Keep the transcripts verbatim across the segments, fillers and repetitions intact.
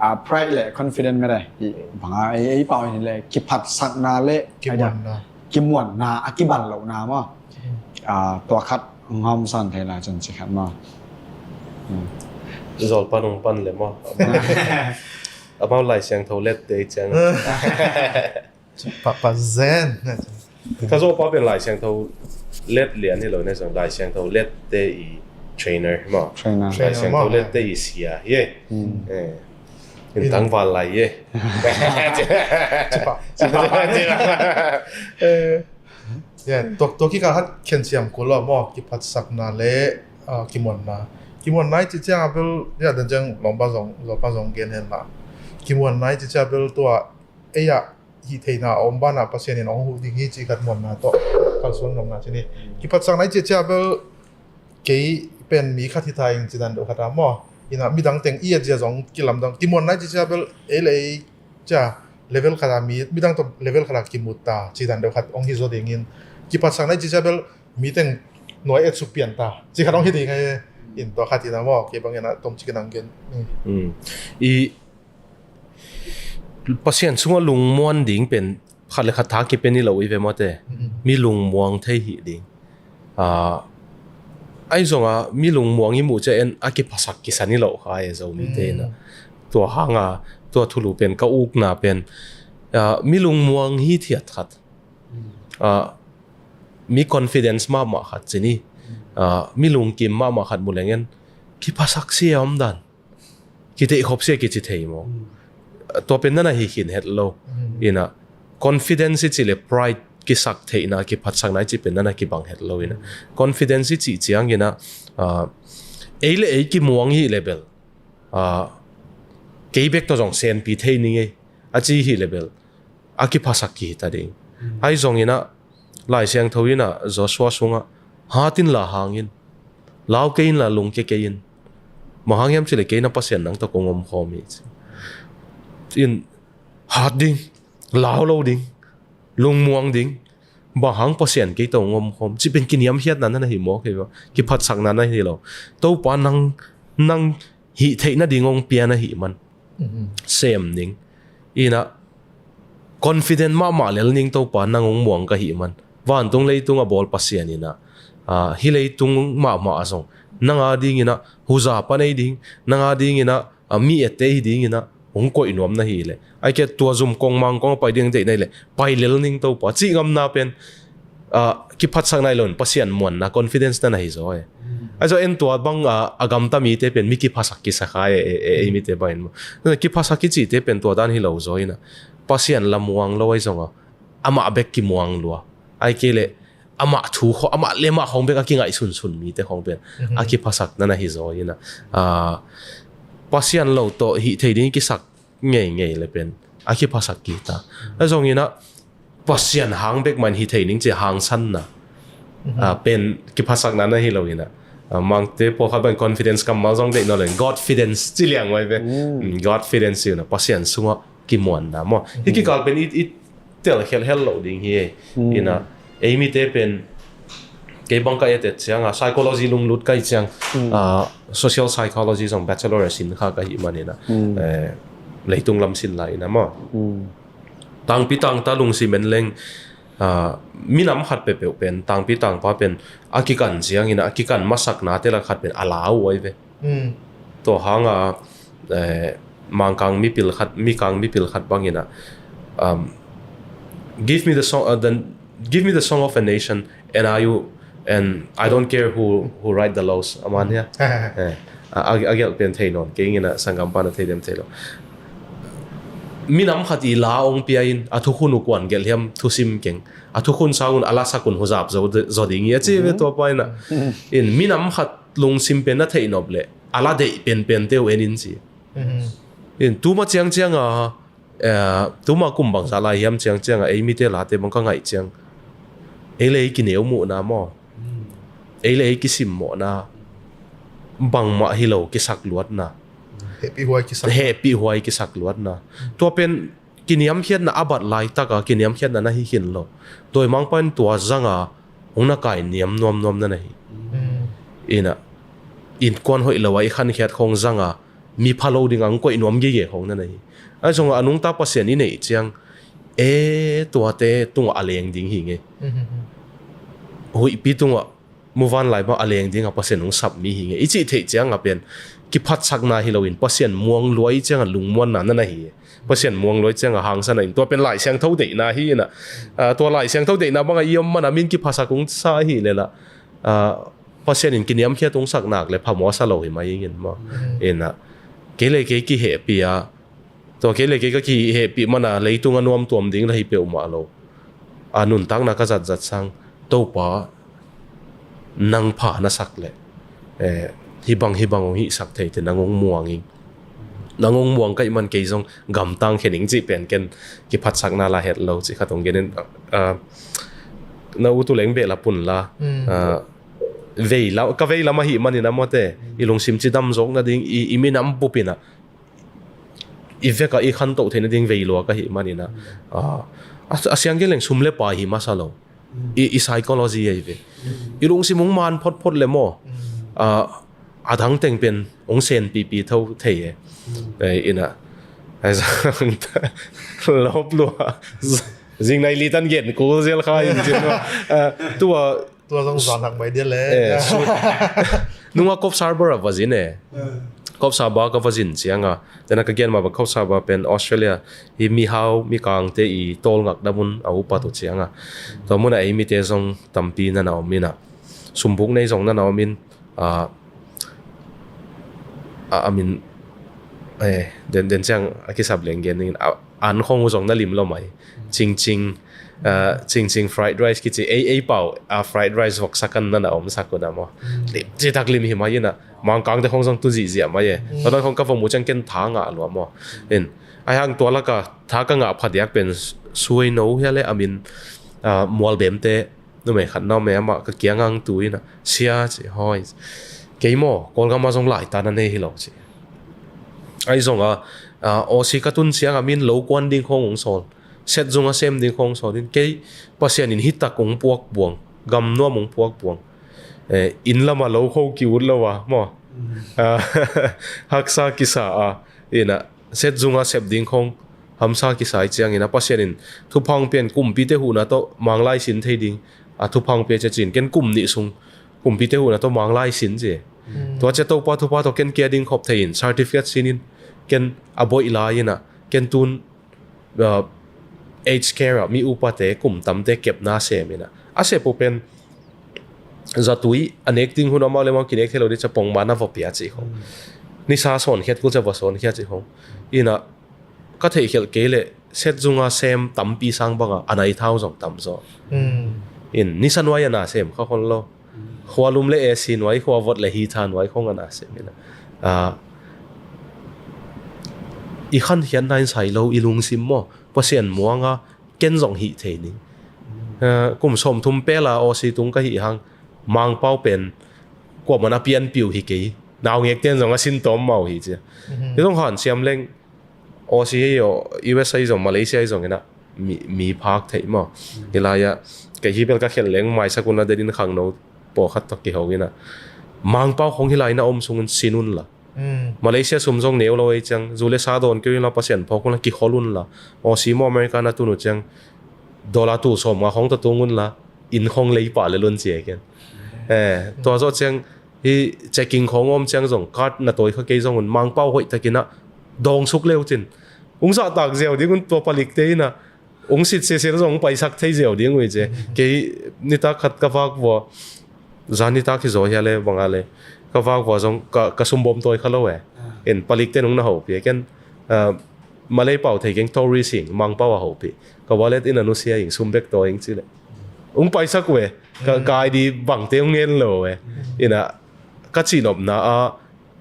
a pride le confidence mede, banga ei, ei pau in le kiphatsakna le kimuanna, kimuanna a kiban lohna maw. A, tua khat ngam san thei lai cun ci khat maw. Zol pan ung pan le maw. Amau Lai Siangtho lette ciang. Pa, pa zen. Ka zawpa pen Lai Siangtho let lian hi lo ne zong Lai Siangtho lette i trainer maw. Trainer. Lai Siangtho lette i sia hi. In tangval lai ye. Cipa. Cipa. Tua kikal hat khen siam kul lo maw, kiphatsakna le kimuanna. Kimuanna i ci ciang a bel, ya dan ciang lawmpa zong, lawmpa zong gen hen la. Kimuanna i ci ciang a bel tua ei a hih theihna a om banah Pasian in hong huh ding hi cih khat muanna tawh kalsuan ngamna ci ni. Kiphatsakna i ci ciang a bel kei pen mi khat hi ta ing ci dan deuh khat a maw. Ina midang teng i a zia zong kilamdang kimuanna i ci ciang a bel ei le ei cia level khat a mi midang tawh level khat a kimut ta ci dan deuh khat hong hi zaw dingin kiphatsakna i ci ciang a bel mi teng nuai et suk pian ta ci khat hong hi ding a in tua khat ina maw kei bangin a tom ci kinang gen. I Pasian sungah lungmuang ding pen khat le khat tha kipen i lo i ve mawte. Mi lungmuang thei hi ding. Ahi zongah mi lungmuang i muh ciang en a kiphasak kisa ni lo kha e Zomite in a. Tua hanga tua thulu pen ka ukna pen mi lungmuang hi thiat khat. Mi confidence mahmah khat ci ni. Mi lungkim mahmah khat mu leng en kiphasak sia om dan. Kiteihkhop sia kici thei maw. Tua pen nana hi khin het lo. Ina confidence i cih le pride kisak theihna kiphatsakna i cih pen nana kibang het lo ina. Confidence i cih ciang ina ei le ei kimuang hi le bel kei bek tawh zong senpi thei ning ei a ci hi le bel a kiphasak kihita ding. Ahi zong ina Lai Siangtho ina Joshua sungah hatin la hangin lau kei in la lungke kei in. Bang hang hiam cih le kei na Pasian nang tawh kong omkhawm hi ci. In hat ding, lau lo ding, lungmuang ding. Bang hang Pasian kei tawh kong omkhawm ci pen kiniamkhiatna na hi maw kei ba kiphatsakna na hi lo. Topa nang nang hih theih nading hong pia na hih man sem ning. Ina confident mahmah lel ning Topa nang hong muang ka hih man. Vantung leitung a bawl Pasian ina hi leitung mahmah a zong nang a ding ina huza pan ei ding nang a ding ina mi ette hi ding ina hong koih nuam na hi le. Ai ke tua zum kong mang kong a pai ding deih na hi le pai lel ning Topa cih ngamna pen kiphatsak nai lo in Pasian muanna confidence na na hi zaw e. Ai zaw en tua bang a gamta mite pen mi kiphasak kisa kha e ei mite bangin maw. Kiphasak kicite pen tua dan hi lo zaw ina Pasian la muang lo ai zong a amah bek kimuang lua. Ai kei le amah thu khawng amah le amah khawng bek a kingaih sunsun mite khawng pen a kiphasak na na hi zaw ina Pasian lo tawh hih thei ding kisak ngeingei le pen a kiphasak kita. A zong ina Pasian hang bek man hi thei ning ci hangsanna pen kiphasakna na hi lo ina. Mangte pawlkhat ban confidence kammal zong deih naw le God fidence ci liang wai ve. God fidence ina Pasian sungah kimuanna maw. Hi kikal pen i tel khelhel lo ding hi e. Ina ei mite pen kei bang ka etet cianga psychology lunglut kai ciang social psychology zong bachelor a sin kha ka hi manina leitung lam sin lai ina maw. Tangpi tangta lungsim en leng minam khat peuhpeuh pen tangpi tangpa pen a kikan ciangina a kikan masakna te la khat pen a lau ai ve. Tua hanga Mangkang mipil khat, Mikang mipil khat bangina give me the song, uh, the, give me the song of a nation and I, and I don't care who, who write the laws. Aman hia a gelh pen thei nawn kei ngina sanggam pana thei dem thei lo. Minam khat i la ong pia in a thukhun uh kuan gelh hiam thusim keng a thukhun sangun a la sakun huzap zo ding i a ci ve tua pa ina. In minam khat lungsim pen na theih nop le a la deih penpen teu en in ci. In tuma ciangcianga tuma kum bangzah lai hiam ciangcianga ei mite late bang ka ngaih ciang ei le ei kineu muhna maw, ei le ei kisim mawhna bangmah hi lo kisak luatna. Hehpih huai kisak luatna. Tua pen kiniamkhiatna a bat laitaka kiniamkhiatna na hi khin lo. Dawimangpa in tua zanga hong na kai niam nuamnuam na na hi. Ina innkuan hoih lo a i khankhiat khawng zanga mi pha lo dingah hong koih nuam gige khong na na hi. Ahi zongah a nungta Pasian i neih ciang, e, tuate tungah a leng ding hi ngei. Huihpi tungah muvanlai bang a leng dingah Pasian hong sap mi hi ngei i cih theih ciangah pen kiphatsakna hi loin Pasian muang luai ciangah lungmuanna na na hi. Pasian muang luai ciangah hangsanna in tua pen Lai Siangtho deihna hi inah, ah, tua Lai Siangtho deihna bangah i om mana min kiphasak hong sa hi leh lah, ah, Pasian in kiniamkhiat hong sak nak le phamawh a sa lo hi mai ingin maw. Inah kei le kei kihehpih a, tua kei le kei ka kihehpih mana leitung a nuamtuam ding la hi peuhmah lo. A nuntakna ka zatzat sang Topa nang pha na sak leh, eh, hibang hibang hong hihsak thei te nang hong muang ing. Nang hong muang ka hih man kei zong gamtang khen ing cih pen ken kiphatsakna la het lo cih khat hong genin, ah, na utu leng beh la pun la, ah, vei la, ka vei lam ahih manin a mawte i lungsim cidam zawk nading i, i minam bupinah i vekah i khantoh theih nading vei lua ka hih maninah, ah, a, a siang gen leng sum le pai hi masa lo. I, i psychology ahi ve. I lungsim hong man photphot le maw, ah, a dang teng pen hong senpipi tho thei e. Eh, inah, ai zang lop lua. Zing nai li tan gen kul zel kha in cin maw. Ah, tua Tua zong zan hak mai dia le. Eh, su- nunga Coffs Harbour a va zin e. Coffs Harbour ka va zin cianga, tena ka gen mah bang Coffs Harbour pen Australia hi mihau mikangte i tawlngak damun a upat uh cianga, tua munah ei mite zong tampi na na om inah, sumbuk nei zong na na om in, ah, a, a min, eh, den, den ciang a kisap leng gen dingin, a, an khong uh zong na lim lo mai. Cingcing, ah, cingcing fried rice kici, ei, ei pau, ah, fried rice voksak an na na omsak uh na maw. Lim, citak lim hi mai inah, Mangkangte khong zong tu zihziah mai e. Tua dan khong ka vom uh ciang ken tha ngah lua maw. In, ai hang tua laka tha ka ngah phadiak pen suai no hia le a min, ah, mualbemte, numei khat na om e, amah ka kiangah tu inah, sia ci, hoi. Kei maw, Kawlgam ah zong laitan a nei hi lo ci. Ai zong a, ah, Aussie ka tun ciangah min lo kuan ding khong hong sawl. Set zung a sem ding khong sawl in kei Pasian in hitak hong puak buang, gam nuam hong puak buang. Eh, inn lamah lo kho ki-ut lo a, maw. Ah, haksa kisa a, inah, set zunga sep ding khong hamsa kisai ciangin a Pasian in thupha hong pia in kumpite huhna tawh manglai sin thei ding a thupha hong pia cia cin ken kum nih sung kumpite huhna tawh manglai sin cia. Tua cia Topa thupha tawh ken kia ding khop thei in certificate sin in ken a boih lai inah ken tun, uh, aged care ah mi upate kum tamte kepna sem inah a sep uh pen zatui a nek ding hun amau le amau kinek thei lo ding cia pongman a va pia cih khong. Nisa sawnkhiat kul cia va sawnkhiat cih khong. Inah ka theihkhelh kei leh set zunga sem tampi sang banga a nai thau zong tam zaw. In nisa nuai a na sem kha khon lo. Khua lum le A C nuai, khua vot le hitha nuai khong a na sem inah. Ah, i khankhiatna in sai lo i lungsim maw Pasian muanga ken zong hih thei ni. Ah, kum sawmthum pela Aussie tung ka hih hang Mangpau pen kuaman a pianpiu hi kei. Naungekten zong a sin tawm mau hi cia. Hi zong hanciam leng Aussie hi aw, U S A hi zong, Malaysia hi zong inah mi, mi phak theih maw. Hi lai-ah kei hi bel ka khelh leng maisak unla denin khangno pawlkhat tawh kiho inah Mangpau khong hi lai na om sungun sin unla. Malaysia sum zong neu lo ei ciang zu le sa dawn keu inla Pasian phawk unla kikhol unla. Aussie maw America na tun uh ciang dollar tul sawmnga khong tawh tung unla inn khong lei pah le lun cia ken. Eh, tua zawh ciang hi checking khong om ciang zong card na tawi kha kei zong un Mangpau hoih takinah dawngsuk leu cin. Ung zahtak ziau ding un tua palikte inah ung sit sese zong ung paisak thei ziau ding uh hi cia. Kei nitak khat ka vak vua, zan nitak hi zaw hia le banga le ka vak vua zong ka, ka sumbawm tawi kha lo e. In palikte nung na hopih e ken, ah, Malay pau thei keng tourist hing Mangpau a hopih. Ka wallet in a nusia hing sum bek tawi hing ci le. Ung paisak uh e. Ka, ka I D bangte ung ngen lo e. Inah ka cihnopna a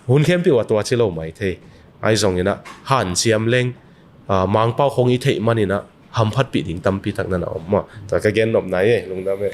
hun khempeuh a tua ci lo mai thei. Ai zong inah hanciam leng, ah, Mangpau khong i theih man inah hamphatpih ding tampi tak na na om maw. Tua ka gen nopna e, lungdam e.